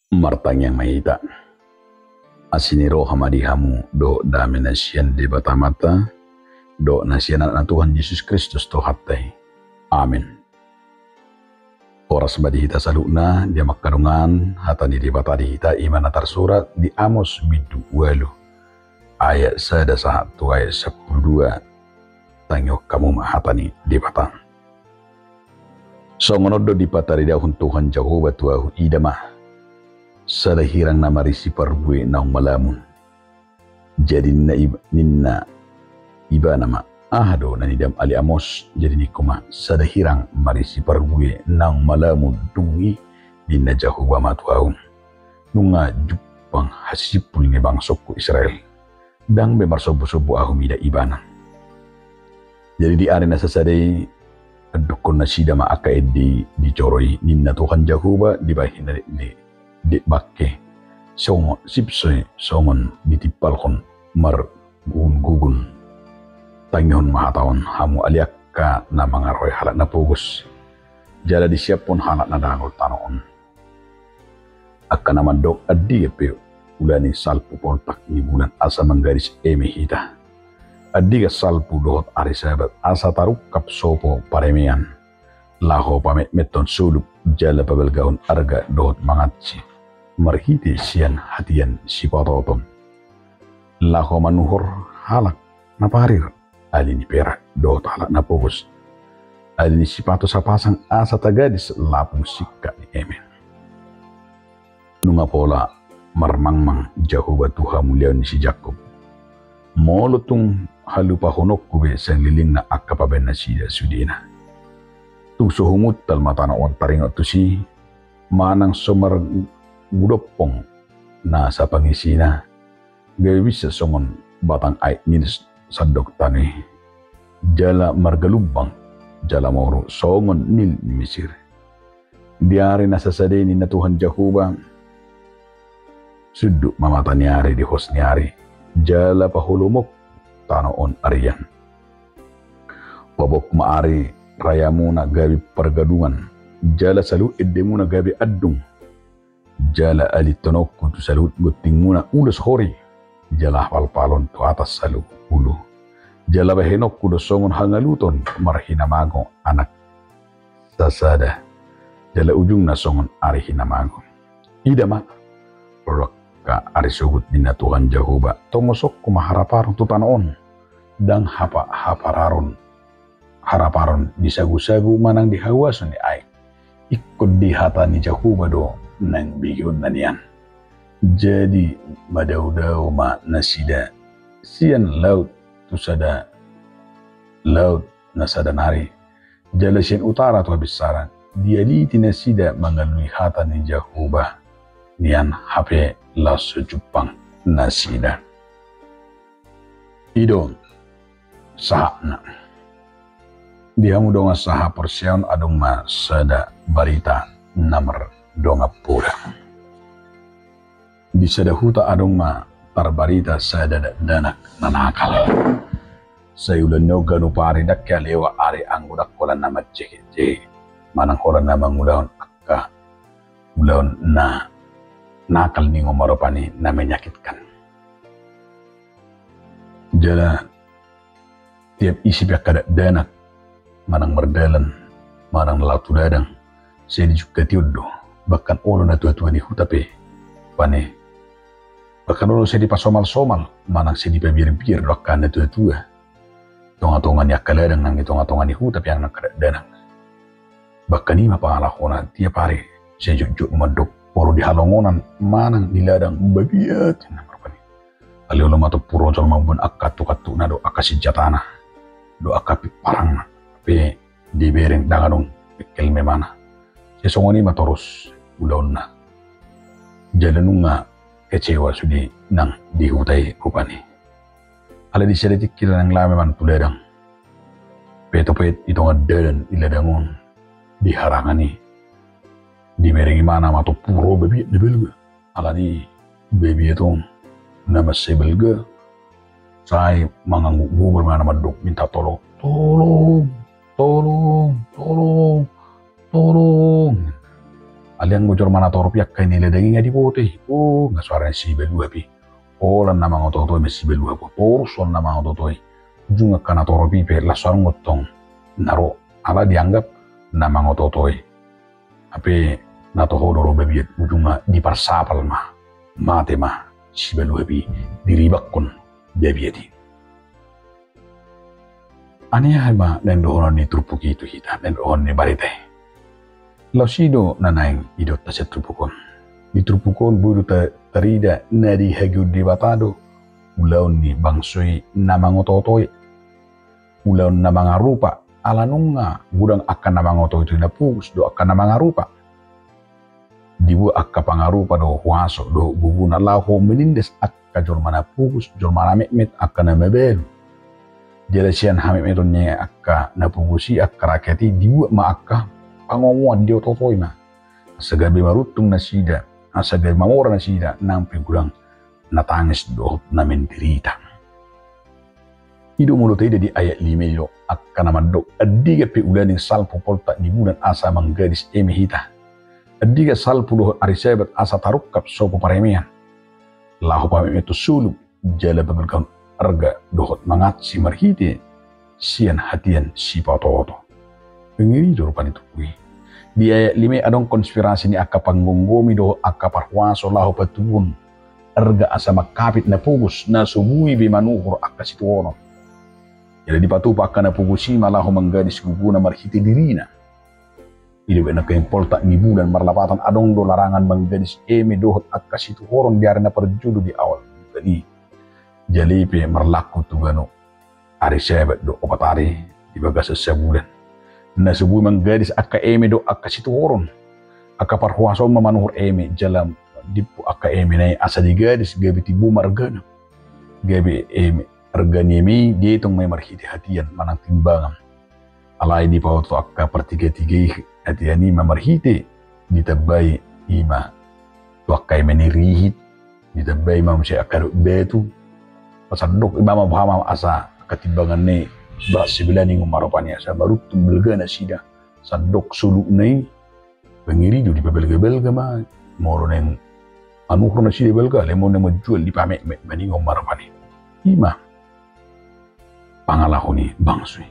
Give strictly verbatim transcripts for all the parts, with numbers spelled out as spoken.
Martangiang ma hita. Asi ni roha ma di hamu dohot dame na sian Debata Amanta dohot na sian Anakna Tuhan Jesus Kristus Tuhanta i. Amen. Horas ma di hita saluhutna, di hamu angka dongan. Hata ni Debata di hita i ma na tarsurat di Amos bindu ualu ayat sada sahat tu ayat sampulu dua. Tangihon hamu ma hata ni Debata. Songon on do dipataridahon Tuhan Jahowa tu ahu: Ida ma, sada hirang na marisi parbue naung malamun. Jadi ninna ib-, ninna ibana ma: Aha do na niidam ale Amos? Jadi ningku ma: Sada hirang marisi parbue naung malamun dung i, ninna Jahowa ma tu ahu. Nunga jumpang hasisimpul ni bangsongku Israel. Ndang be marsombusombu ahu mida ibana. Jadi di ari na sasada i, andukkon nasida ma angka ende i di joro i, ninna Tuhan Jahowa, dibahen na di, di, di bangke, songon sipsoi, songon ditimpalhon margugungugun. Tangihon ma hata on, hamu ale angka na mangarohai halak na pogos, jala disiaphon halak na dangol tano on. Angka na mandok, andigan pe ula ni salpu poltak ni bulan asa manggadis eme hita? Andigan salpu dohot ari Sabat asa tarungkap sopo paremean, laho pametmethon solup jala pabalgahon arga dohot mangansi marhite sian hatian sipatoton, laho manuhor halak na parir, ale ni perak dohot halak na pogos, ale ni sipatu sapasang, asa tagadis lapung singkat ni eme. Nunga pola marmangmang Jahowa tu hamuliaon ni si Jakkob. Molo tung halupahononku be sanglilingna angka pabaen nasida sudena, tung so humuntal ma tano on taringot tusi, manang so margudompong nasa pangisina, gabe binsa songon batang aek Nil sandok tano i, jala margalumbang jala moru songon Nil ni Misir. Di ari na sasada i, ninna Tuhan Jahowa, sundut ma mata ni ari di hos ni ari, jala paholomok tano on arian. Paboahon ma ari rayamuna gabe pargadungan, jala saluhut endemuna gabe andung. Jala alithononku tu saluhut gontingmuna ulos hori, jala hapalpalon tu atas saluhut ulu. Jala bahenonku do songon hangaluton marhinamago anak sasada, jala ujungna songon ari hinamago. Ida ma, ro do angka ari sogot, ninna Tuhan Jahowa, tongosonku ma haraparon tu tano on, ndang hapa-, hapararon haraparon di sagusagu manang di hauason ni aek. Ingkon di hata ni Jahowa do nang begeonna nian. Jadi madaodao ma nasida sian laut tu sada laut na sada nari, jala sian utara tu habinsaran. Dialiti nasida mangalului hata ni Jahowa nian, hape laos so jumpang nasida. I do sahatna. Di hamu dongan sahaporseaon, adong ma sada barita na mardongan poda. Di sada huta adong ma tarbarita sada dakdanak na nakal. Sai ulaon ni on ganup ari ndang hea lewat ari anggo ndang holan na manjehetjehet manang holan na mangulahon angka ulaon na nakal, ningon ma rupani, na menyakitkan. Jala tiap isi pe angka dakdanak manang mardalan manang na laho tu ladang, sai dijungkati on do. Bahkan olo natuatua ni huta pe, pane, bahkan olo sai dipasomalsomal manang sai dipabierbier do angka natuatua tongatonga ni angka ladang nang di tongatonga ni huta pe angka dakdanak. Bahkan i ma pangalahona tiap ari, sai jotjot mandok, olo di halongonan manang di ladang, babiat, ninna ma rupani. Alai olo ma tompu ro jolma mamboan angka antukantukna dohot angka sinjatana dohot angka parangna, pe dibereng ndang adong bengkel memana. Sai songon i ma torus ulaonna. Jala nunga kecewa sude nang di huta i rupani. Alai di sada tingki nang laho memang tu ladang, pe topet i tonga dalan di ladang on, di harangan i, dibereng imana ma tompu ro babiat na balga. Alani babiat on na mansai balga, sai mangangguk gobor ma imana mandok minta tolong, tolong, tolong, tolong, tolong. Alai anggo jolma na torop i angka i na ladang i nga diboto i. O, nga so adong sibaluhap i. Holan na mangotootoi ma sibaluhap on. Torus holan na mangotootoi. Ujung angka na torop i pe las so adong tong na ro. Ala dianggap na mangotootoi. Hape na toho do ro babiat, ujungna diparsapal ma. Mate ma sibaluhap i, diribakkon babiat i. Aniha ma naeng dohonon ni turpuk i tu hita, naeng dohonon ni barita i. Laos i do na naeng didok hita sian turpuk on. Di turpuk on boi do ta-, tarida na dihagion Debata do ulaon ni bangso i na mangotootoi. Ulaon na mangarupa, ala nunga godang angka na mangotootoi na pogos dohot angka na mangarupa. Dibuat angka pangarupa dohot huaso dohot gogona laho menindas angka jolma na pogos, jolma na metmet, angka na mabalu. Jala sian hametmeton ni angka na pogos i, angka rakyat i, dibuat ma angka pangomoan, diotootoi ma. Asa gabe maruntung nasida, asa gabe mamora nasida, nang pe godang na tangis dohot na menderita. I do molo taida di ayat lima i do angka na mandok, andigan pe ulaning salpu poltak ni bulan asa manggadis eme hita. Andigan salpu dohot ari Sabat asa tarungkap sopo paremean. Laho pametmeton solup, jala pabalgahon arga dohot mangansi marhite sian hatian sipaotooto. Ngeri do rupani turpuk i. Di ayat lima i adong konspirasi ni angka panggomgomi dohot angka parhuaso laho patubuhon arga asa mangkapit na pogos, na so boi be manuhor angka situhoron. Jala dipatupa angka na pogos i ma laho manggadis gogona marhite dirina. I do umbahen angka poltak ni bulan marlapatan adong do larangan manggadis eme dohot angka situhoron di ari na parjolo di awal bulan i. Jala i pe marlaku tu ganup ari Sabat dohot opat ari di bagasan sabulan. Na so boi manggadis angka eme dohot angka situhoron. Angka parhuaso on ma manuhor eme, jala diimpu angka eme na i asa digadis gabe timbo ma argana. Gabe eme, arga ni eme i dietong ma i marhite hatian manang timbangan. Alai dipaoto angka partigatiga i hatian i ma marhite ditambai i ma tu angka eme na i rihit, ditambai ma muse angka dohot batu. Sandok i ma, ma boha ma asa angka timbangan na i bahat sebelah ni on ma rupani asa maruntung balga nasida. Sandok solupna i. Pangiri do dipabalgabalga ma, molo naeng manuhor nasida balga, alai molo naeng manjual dipametmet ma ningon ma rupani. I ma pangalaho ni bangso i.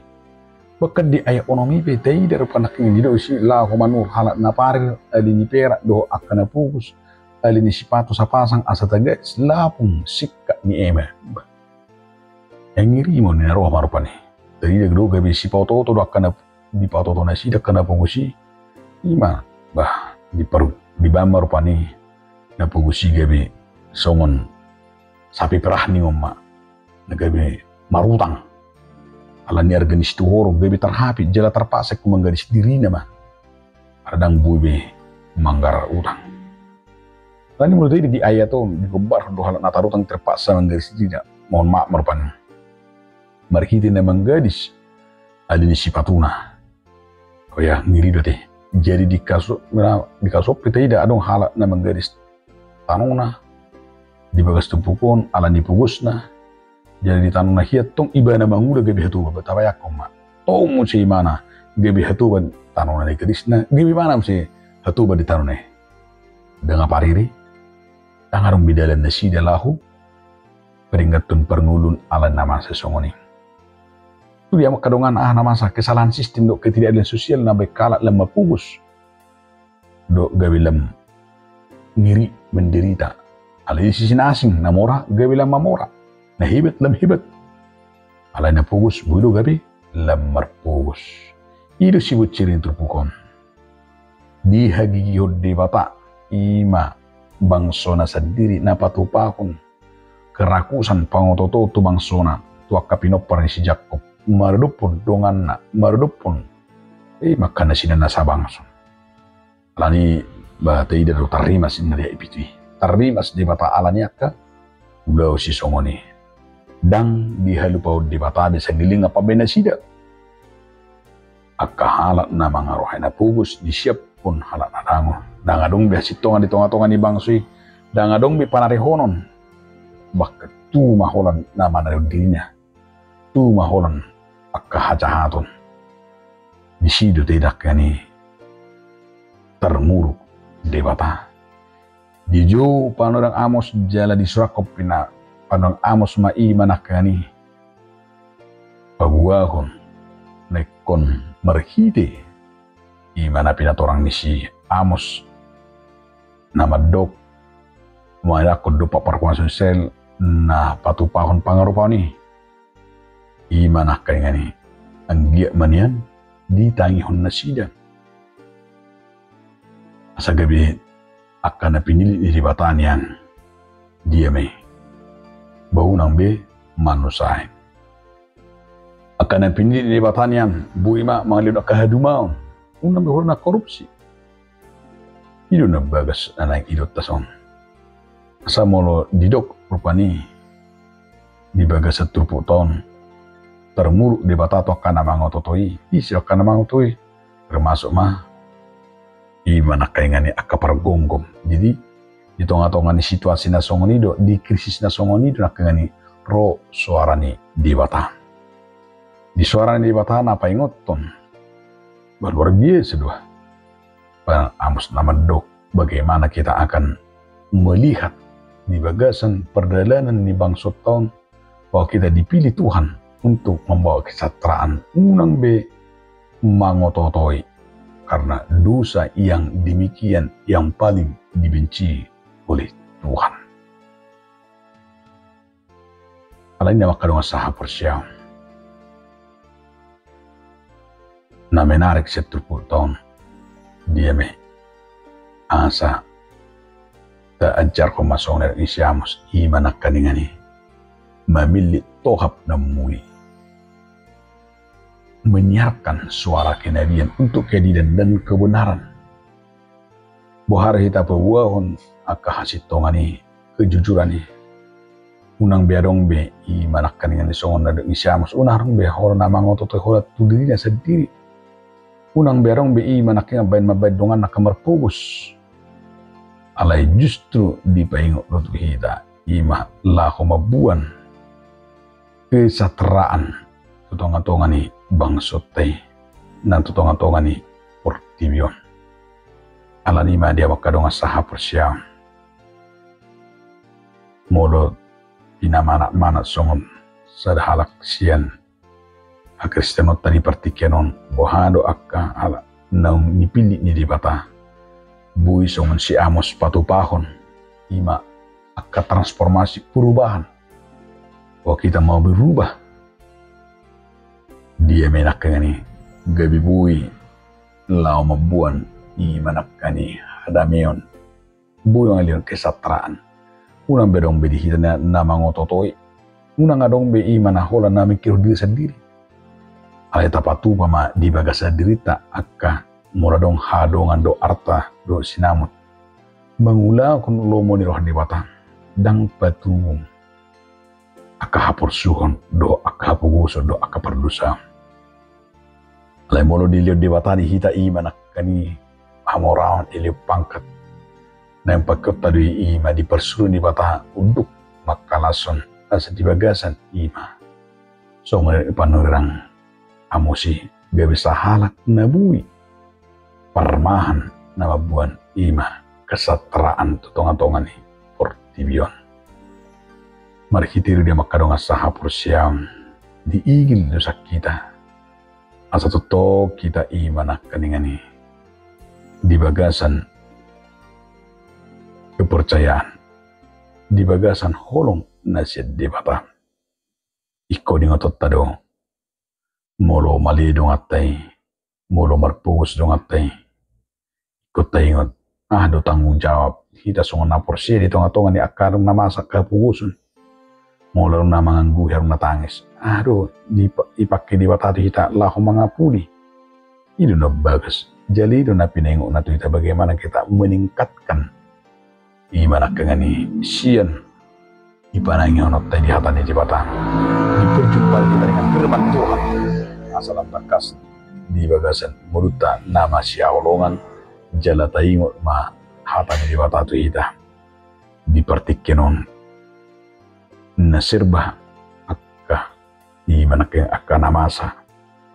Bahkan di ayat onom i pe taida rupani nangkin didok disi laho manuhor halak na parir, ali ni perak dohot angka na pogos, ali ni sipatu sapasang asa tagadis lapung singkat ni eme. Bah. Ngeri ma on na roha ma rupani. Taida do gabe sipaotooto do angka na dipaotooto nasida angka na pogos i. I ma, bah, diparu-, dibaen ma rupani na pogos i gabe songon sapi perah ningon ma. Na gabe marutang. Ala ni arga ni situhoron gabe tarhapit jala tarpaksa ingkon manggadis dirina ma. Ala ndang boi be manggarar utang. Alani molo taida di ayat on digombarhon do halak na tarutang terpaksa manggadis dirina. Mohon maaf ma rupani. Marhite na manggadis ali ni sipatuna. Oya, ngeri do ate. Jadi di kasus, di kasus on pe taida adong halak na manggadis tanona di bagas turpuk on ala ni pogosna. Jadi di tanona hian tong ibana mangula gabe hatoban, tabayangkon ma. Tong muse ibana gabe hatoban tanona na igadisna, gabe ibana muse hatoban di tanona i. Ndang parir i, ndang adong be dalan nasida laho paringathon parngoluon ala na masa songon i. Tu dia angka dongan, aha na masa, kesalahan sistem dohot ketidakadilan sosial na baen halak lam marpogos dohot gabe lam ngeri menderita. Alai di sisi na asing, na mora gabe lam mamora, na hebat lam hebat. Alai na pogos boi do gabe lam marpogos. I do siboan siri ni turpuk on. Dihagigihon Debata i ma bangsona sandiri na patupahon kerakusan pangototoon tu bangsona, tu angka pinompar ni si Jakkob, maradophon donganna, maradophon i ma angka nasida na sabangso. Alani ba taida do tarrimas i na di ayat pitu i. Tarrimas Debata ala ni angka ulaon sisongon i. Ndang dihalupahon Debata be sanggiling na pambaen nasida. Angka halak na mangarohai na pogos disiaphon halak na dangu. Ndang adong be hasintongan di tongatonga ni bangso i. Ndang adong be panarihonon. Bahkan tubu ma holan na manarihon dirina. Tubu ma holan angka hajahaton. Disi do taida angka ni tarmuruk Debata. Dijou panurirang Amos jala disurathon pina panurirang Amos ma i ma nangkaningan i paboahon na ingkon marhite i ma na pinatorang ni si Amos na mandok mangalehon dompak parhuason Israel na patupahon pangarupaon i. I ma nangkaningan i anggiat ma nian ditangihon nasida. Asa gabe angka na pinillit ni Debata nian, dia ma i, ba unang be manusai. Angka na pinillit ni Debata nian boi ma mangalehon angka hadumaon, unang be holan na korupsi. I do na bagas na naeng idaonta songon. Asa molo didok rupani di bagasan turpukta on, tarmuruk Debata tu angka na mangotootoi, ise do angka na mangotootoi, termasuk ma i ma nangkaningan i angka pargomgom. Jadi di tongatonga ni situasi na songon i do, di krisis na songon i do nangkaningan i ro soara ni Debata. Di soara ni Debata na paingothon, ba luar biasa do. Panurirang Amos na mandok bagaimana kita akan melihat di bagasan pardalanan ni bangsonta on, bahwa kita dipilih Tuhan untuk membawa kesejahteraan, unang be mangotootoi, karena dosa yang demikian yang paling dibenci oleh Tuhan. Alani na mangkadongan sahaporseaon, na menarik sian turpukta on, dia ma i, asa taajarhon ma songon na didok ni si Amos, i ma nangkaningan i mamillit tohap na muli, menyiarkan suara kenabian untuk keadilan dan kebenaran. Boha do hita paboahon angka hasintongan i, kejujuran i. Unang be adong be i ma nangkaningan i songon na didok ni si Amos, unang adong be holan na mangotootoi holan tu dirina sandiri. Unang be adong be i ma nangkaningan baen mambaen dongan angka marpogos. Alai justru dipaingot do tu hita i ma laho mamboan kesejahteraan tu tongatonga ni bangsonta i, nang tu tongatonga ni portibi on. Alani i ma di hamu angka dongan sahaporseaon, molo pinamanatmanat songon sada halak sian hakristenonta di partingkian on, boha do angka halak naung dipillit ni Debata, boi songon si Amos patupahon i ma angka transformasi, perubahan. Bahwa kita mau berubah. Dia ma i nangkaningan i gabe boi laho mamboan i ma nangkaningan i hadameon, boi mangalehon kesejahteraan. Unang be adong be di hita na, na mangotootoi. Unang adong be i ma na holan na mangkirim diri sandiri. Alai tapatupa ma di bagasan dirinta angka, molo adong haha dongan dohot arta dohot sinamot, mangulahon lomo ni roha ni Debata, ndang patubu angka haporsuhon dohot angka hapogoson dohot angka pardosaon. Alai molo dilehon Debata di hita i ma nangkaningan i hamoraon, dilehon pangkat, na naeng pangkatta do i, i ma diparsurung Debata unduk mangkalashon, asa di bagasan i ma songon na didok panurirang Amos i, gabe sahalak na boi parmahan na mamboan i ma kesejahteraan tu tongatonga ni portibi on. Marhite i do, di hamu angka dongan sahaporseaon, diigil do sian hita, asa tongtong hita i ma nangkaningan i di bagasan kepercayaan, di bagasan holong na sian Debata. Ingkon ingotonta do, molo male donganta i, molo marpogos donganta i, ingkon taingot, aha do tanggung jawab hita songon na porsea di tongatonga ni angka adong na masa angka hapogoson. Molo adong na mangangguhi, adong na tangis, aha do dipa-, dipangke Debata tu hita laho mangapuli. I do na bagas. Jala i do na pinaingotna tu hita bagaimana kita meningkatkan i ma nangkaningan i sian dipanangihononta i di hata ni Debata, diperjumpahon hita dengan firman Tuhan, asa lam tangkas di bagasan ngolunta na masihaholongan, jala taingot ma hata ni Debata tu hita di partingkian on, na serba angka i ma nangkaningan angka na masa,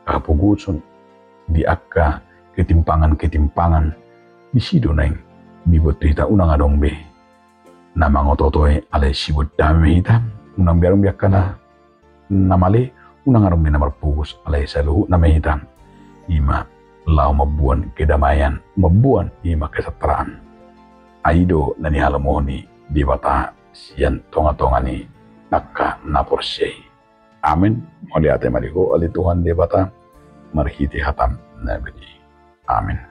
angka hapogoson, di angka ketimpangan-ketimpangan, disi do naeng diboan tu hita unang adong be na mangotootoi, alai siboan dame ma hita. Unang be adong be angka na, na male, unang adong be na marpogos, alai saluhutna ma hita i ma laho mamboan kedamaian, mamboan i ma kesejahteraan. Ai i do na nihalomohon ni Debata sian tongatonga ni angka na porsea i. Amen. Mauliate ma di Ho ale Tuhan Debata, marhite hataM na badia i. Amen.